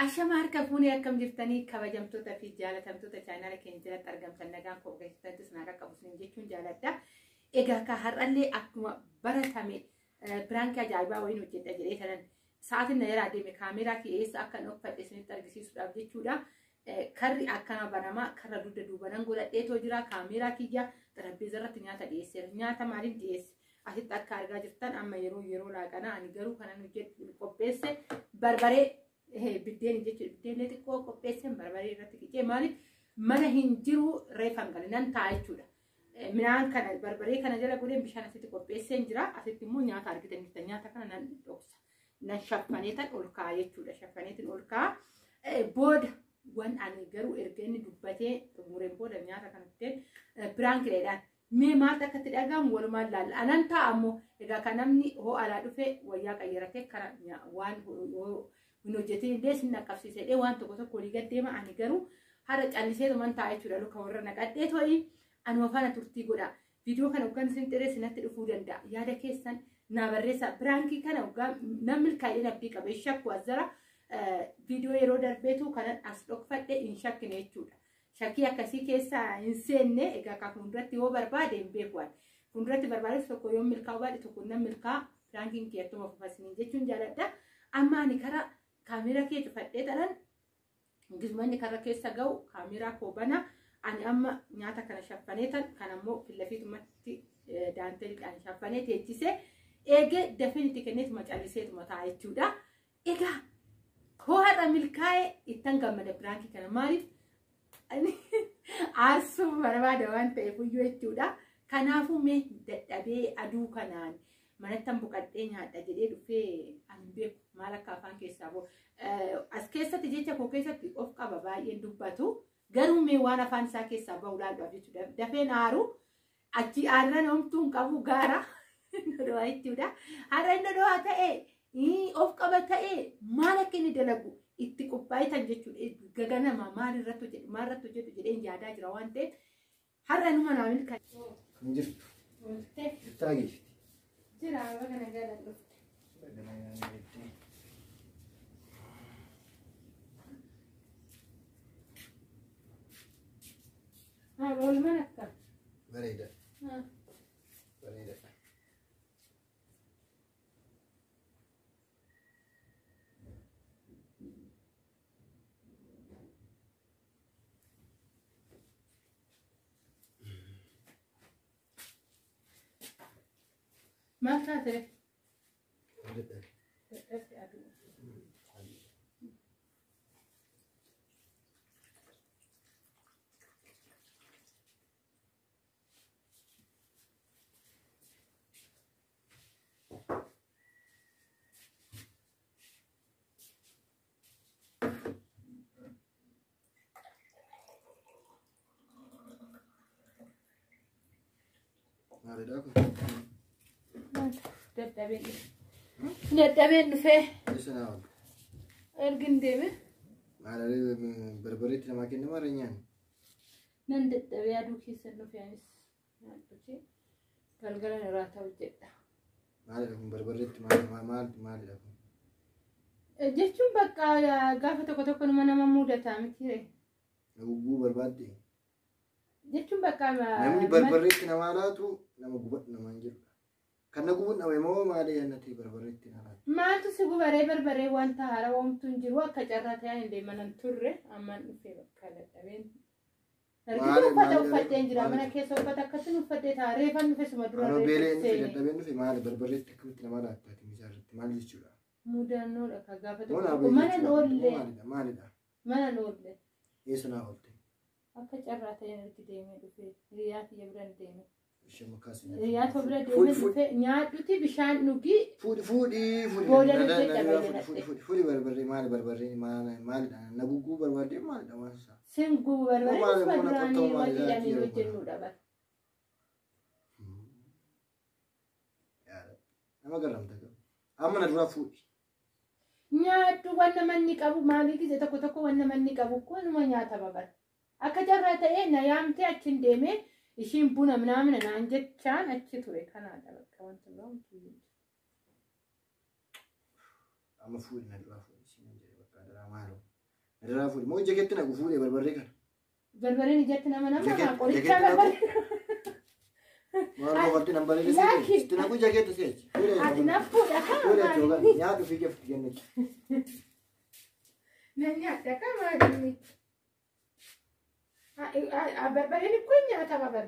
Ashama harka fuunee akkam jirtanii kabajamtoota fi jaalatamtoota chaanaala keenya jalatti argamtan nagaan koo keessattis naa qaqqabu isiniin jechuun jaaladha. Egaa ka har'allee akkuma baratame piraankii ajaa'ibaa wayiin hojjedha jedhee kanan sa'aatiin na jalaa deeme kaameeraa kiyya eessa akka hin uffadhe isinitti argisiisuudhaaf jechuudha. Karri akkana banamaa karra dugda duubanan godhadheetoo jira kaameeraa kiyya xarapheeza irratti nyaata dhiyeesseera. Nyaata maaliin dhiyeesse? Asitti akka argaa jirtan amma yeroo yeroo laaqanaa ani garuu kanan hojjedhu qopheesse barbaree biddeen jechuudha. Biddeen xiqqoo qopheesseen barbaree irratti qicee maaliif mana hin jiru reefan gale nan taa'a jechuudha. Midhaan kana barbaree kana jala godheen bishaan asitti qopheesseen jira. Asitti immoo nyaata argitan jirtan nyaata kana nan dhoksa. Nan shaffaneetan ol kaa'a jechuudha. Shaffaneetiin ol kaa'a. Booda wan ani garuu erga inni dubbatee xumureen booda nyaata kana fideen piraankiidhaan mee maaltu akka itti dhaga'amu walumaan laalla. Anan taa'a ammoo egaa kan namni hoo alaa dhufe wayyaa qayyaratee kara waan hin hojjetin illee sin dhaqqabsiisa jedhee waan tokko tokko walii gad deema. Ani garuu hara calliseetuman taa'a jechuudha. Luka warra naqadhee to'i anuma faana turtii godha. Viidiyoo kana hoggaan isin xiree sinatti dhufuu danda'a. Yaada keessan naa barreessaa. Piraankii kana hoggaan nan milkaa'ee abdii qaba. Hin shakku azzara viidiyoo yeroo darbeetu kanan as dhokfadhe hin shakkine jechuudha. Shakkii akkasii keessa hin seenne egaa ka fuulduratti yoo barbaade hin beeku ani. Fuulduratti barbaadeef tokko yoo milkaa'u baadhe tokko nan milkaa'a. Piraankiin kee attuma fufasiniin jechuun jaaladha. Amma ani kara kaameeraa kee cufadhee tanan gizmanni karra keessa ga'u kaameeraa koo bana. Ani amma nyaata kana shaffanee tan kan ammoo fillafiitumatti daanteeliidhaan shaffanee teechisee eegee dafeen itti kenneetuma calliseetuma ta'a jechuudha. Egaa hoo har'a milkaa'e ittan gammada piraankii kana maaliif aarsuu barbaada waan ta'eef iyyuu jechuudha. Kanaafuu mee dadhabee aduu kanaan manattan boqadhee nyaadha jedhee dhufee ani hin beeku maal akka afaan keessaa boo. As keessatti jecha koo keessatti of qaba baay'een dubbatu. Garuu mee waan afaan isaa keessaa bahu ilaaluudhaaf jechuudha. Dafeen aaru achi aarran homtuu hin qabu gaara dhodho'a jechuudha. Har'a inni dhodho'a ta'e of qaba ta'e maal akka inni dalagu itti qophaa'etan jechuudha. Gaganama maal irratti hojjedhu maal irratti hojjedhu jedheen yaadaa jira waan ta'eef har'a numa naa milkaa'e. Kan jirtu. Ooltee. Jirtaa geeshiti. Jira baga nagaadhaan dhufte. Baga nagaan dhufte. Haa oolmaan akka. Bareeda. Bareeda. Maal taate? Dadhabe. Dadhabde aduu. Maalidha kun? Dadhabeen dhufe. Dadhabeen dhufee Eessa naa oolu? ergin deeme Maalidha barbareetti namaa kennama reenyaan? nan dadhabee aduu keessa dhufe anis nyaadhuti galgala irraa ta'u jedha. Maalidha kun barbareetti maal maal maalidha kun? Jechuun bakka gaafa tokko tokko numa nama mudataa miti ree. Gugguu barbaadde? Jechuun bakka Namni barbarreetti namaa laatu nama gubadhu namaan jedhudha. Kan na gubuu dhabe moo maali jennati barbarreetti na laatu? Maaltu si gubaree barbaree wanta haaraa homtuu hin jiru akka carraa ta'an illee mana hin turre ammaan dhufee bakka dadhabeen. Argitu Maali uffata maali uffadheen jira maali? mana keessa uffata akkasiin uffadhee ta'a reefan dhufe suma dura Anoo reefa beelee nufi seene. dadhabeen nufi maali barbarreetti akkamitti namaa laatta ati misaa irratti maal jechuudha? Mudannoodha ka gaafa Moo tokko naa tokko bahe mana hin jechuudha moo oolle maalidha maalidha? mana hin oolle. Eessa naa oolte? Akka carraa ta'een ergi deemee dhufe hiriyaa kiyya biran deeme. Ishee makkaas Hiriyaa koo bira Fuudhi deemee fuudhi dhufe nyaadhuti bishaan dhugi fuudhi fuudhi fuudhi booda na nuti na na dhabaa fuudhi fuudhi jedhadhe. fuudhi fuudhi barbarree maali barbarree maali maalidha na gugguu barbaadde maalidha waan isaa? Sin gubu Moo barbaree maali suma moo na duraanii qottoo maali waxiidhaan laatti hin yeroo kana? hojjennudha bara. Yaa Rabbi nama garramta garuu. Amma na duraa fuudhi. Nyaadhu wanna manni qabu maalii gise tokko tokko wanna manni qabu kunuma nyaatama bara. Akka carraa ta'ee na yaamtee achiin deemee ishiin buna minaamina naan jechaan achi ture kanaadha bakka wanti biraa homtuu hin jiru. Amma fuudhi na duraa fuudhi siin jedhe bakka adaraa maaloo. Adaraa fuudhi. Moo ija keetti naqu fuudhee barbarree kana. Barbareen ijatti nama nama Jakeet- qoricha jakeetti naqu. barbaree. Maal kofalti nan bareede Laaki. sitti. Sitti naqu ija keetti si'achi. Fuudhee Ati na fuudha Fuudhee kaa achi maali? yookaan nyaadhu fi keefti kennichi. Na nyaadha kaa maali? Barbareen kun nyaatama bar.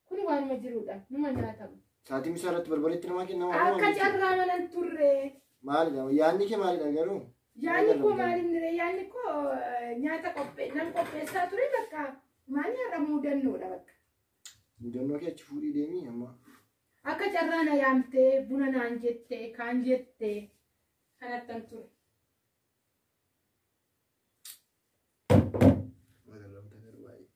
Kun waanuma jirudha. Numa nyaatama. Saatii misaa irratti barbareetti namaa kennama. Akka carraa manan turre. Maalidha? Yaadni kee maalidha garuu? Yaanni koo maaliin dire? Yaanni koo nyaata nan qopheessaa ture bakka maal nyaata muudannoodha bakka. Mudannoo kee achi fuudhii deemii amma. Akka carraa na yaamtee buna naan jettee kaan jettee kanattan ture. Magaalota garuu baay'ee.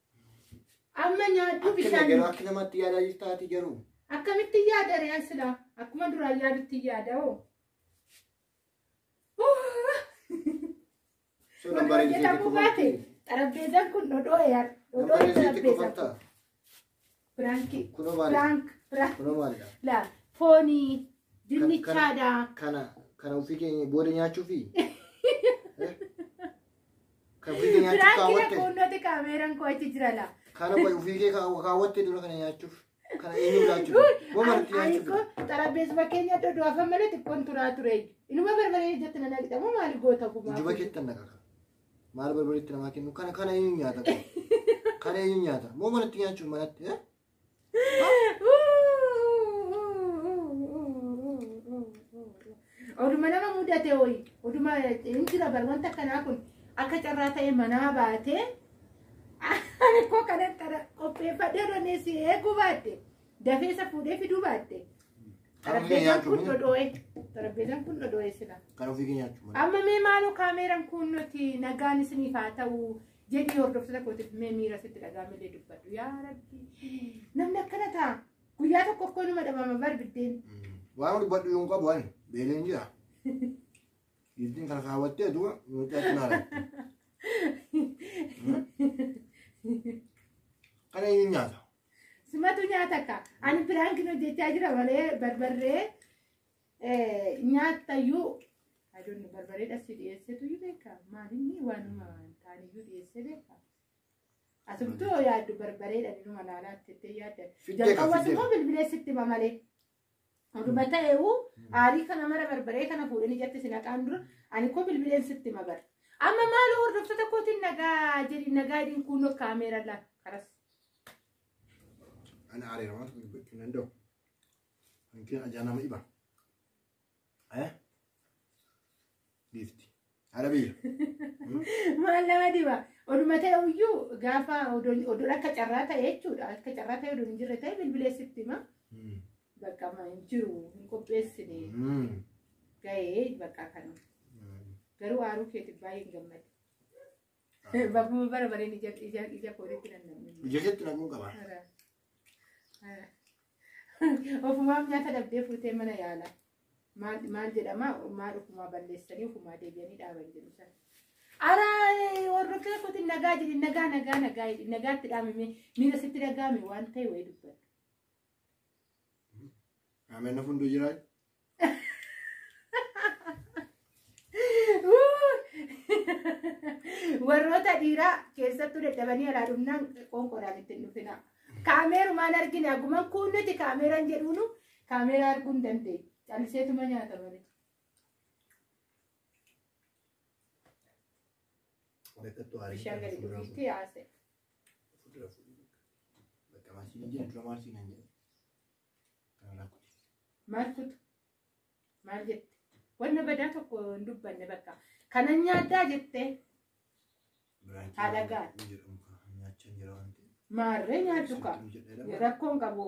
Amma nyaadhu Akka bishaan. garuu akka namaatti yaadaa jirtaati garuu. Akkamitti yaada re'aan silaa? Akkuma duraan yaadutti yaada hoo? So nan bareede sitti Hojjetamuu baate kofaltii. xarapheezaan kun dhodhoo'e Nan dhodhoo'e bareede sitti xarapheezaan kun. kofaltaa. Piraankii. Kunoo maalidha? Piraank. Piraank. Kunoo maalidha? Laa foonii dinnichaadha. Kana ofii keenya booda nyaachuufi? Kan ofii kee nyaachuuf Piraankii kaawwatte? kunnoti kaameeraan koo achi jira laa. Kana ofii kee kaawwatte dura kana nyaachuuf? Kana eenyu nyaachuuf? Moo manatti Ani nyaachuuf? koo xarapheezuma keenya dhodhoo'afan malee xiqqoon turaa ture. Inuma barbaree ijatti na naqxamu maali goota gumaa? Juba keettan naqa. Maal barbareetti namaa kennu? Kana eenyu nyaata? Kana eenyu nyaata? Moo manatti nyaachuuf manatti? Oduma nama mudate hoyi oduma hin jira bar wanta kanaa kun akka carraa ta'e manaa baatee ani koo kana qopheeffadhee ronee si eeguu baadde dafee isa fuudhee fiduu baadde xarapheezaan kun dhodhoo'e xarapheezaan kun dhodhoo'e sila. Kan ofii kee nyaachuuf manatti. Amma mee maaloo kaameeraan kun nuti nagaan isiniif haa ta'u jedhii hordoftoota kootiif mee miira sitti dhaga'amellee dubbadhu yaa rabbi namni akkana ta'a guyyaa tokko koo numa dhabama bar biddeen. Waan dubbadhu yoon qabu ani beeleen jira. Giiftiin kana kaawwattee duuba nuti naara. Kana eenyu nyaata? Simatu nyaata ka ani piraankiin hojjechaa jira malee barbarree nyaattayyuu adoon barbaree dhassi dhiyeessetuyyuu beeka maalinni waanuma taaniyyuu dhiyeesse beeka. Asumtuu yaaddu barbaree dha laalaatti jettee yaadda. Fiddee kan Jalqabas fiddee. immoo bilbilee sitti hima malee. Oduma ta'eewu aarii kana mara barbaree kana fuudhanii ijatti si naqaan dura ani koo bilbileen sitti hima bara. Amma maaloo hordoftoota kootiin nagaa jedhi nagaa jedhin kuunoo kaameera laa karas. Ani aareera waan tokko dubbachuu hin danda'u. Hanqina ajaa nama dhiba. Giifti. Haadha biyya. Maal nama dhiba? Oduma ta'eeyyuu gaafa odoon akka carraa ta'e jechuudha. Akka carraa ta'e odoon hin jirre ta'e bilbilee sitti hima. Bakka amma hin jiru hin qopheessine ga'ee bakka kana. Garuu aaruu keetiif baay'ee hin gammade. Bakkuma bara bareen ija ija ija kooriitti nannamne. Ija keetti naquun qaba. Ofumaaf nyaata dhabdee fuutee mana yaala. Maal maal jedhama maal ofumaa balleessanii ofumaa deebi'anii dhaaban jedhu sana. Ara hordoftoota kootiin nagaa jedhi nagaa nagaa nagaa jedhi nagaatti dhaamame miira sitti dhagahame waan ta'e wayii dubbadhu. Ameen na funduu jiraa. Warroota dhiiraa keessattuu dadhabanii alaa dhumnaan qoonqoodhaan ittiin dhufina. Kaameerumaan argina akkuma kun nuti kaameeraan jedhuunu kaameeraa arguu hin dandeenye. Calliseetuma nyaata malee. Beekattu aarii. Bishaan gadi dhufiitti haase. Fuuldura fuudhii. Bakka maasii jedhan dura maasii nan jedhe. Kana lakkuti. Maal kutu? Maal jette? Wanna badaa tokko hin dubbanne bakka. Kanan nyaaddaa jettee Haadha gaarii. Jedhamu kana nyaachaa jira waan ta'eef. Maarree nyaadhu kaa. Sitti jedhee Rakkoon qabu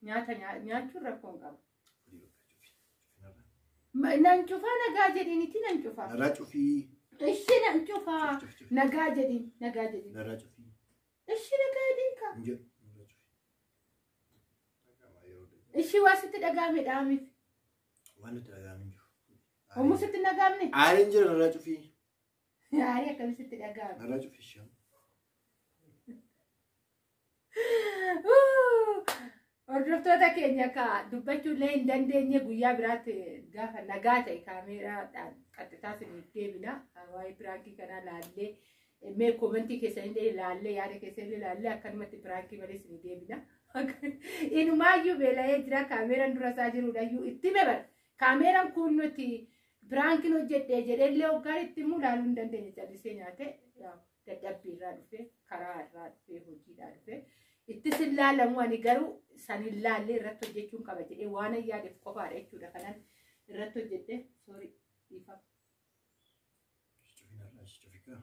nyaata nyaachuun rakkoon qabu. Fuudhii bakka cufii. Narraa. Nan cufaa nagaa jedhiiniti nan cufaa. Narraa cufii. Ishi nan cufaa. Cuf, cuf, cuf. Nagaa jedhiin nagaa jedhiin. Narraa cufii. Ishi nagaa jedhiin kaa. Hin jedhu. Narraa cufii. Dhaga'amaa yeroo dheeraa. Ishi waa sitti dhagaame dhaamiif. Waan nutti dhaga'ame hin jiru. Hommuu sitti dhagaamne. Aariin jira narraa cufii. Aarii akkamii sitti dhagaame. Narraa cufii shan. Hordoftoota keenya ka dubbachuullee hin dandeenye guyyaa biraatti gaafa nagaa ta'e kaameeraadhaan qaxxitaa isiniif deebina. Waa'ee piraankii kanaa laallee Mee koomentii keessanillee ilaallee, yaada keessanillee ilaallee, akkanumatti piraankii malee isin deebina. Inumaayyuu beela'ee jira, kaameeraan dura isaa jirudhayyuu itti bara. Kaameeraan kun nuti piraankiin hojjedhee jedheellee hoggaan itti immoo ilaaluu hin dandeenye, callisee nyaate. Dadhabbii irraa dhufee, karaa irraa dhufee, hojiidhaa dhufee ittis hin laalamu. Ani garuu san hin laallee irratti hojjechuun qaba jedhee waan yaadeef qofaadha jechuudha kanan irratti hojjedhe. Sorry, dhiifama. Cufinarraa cufikaa.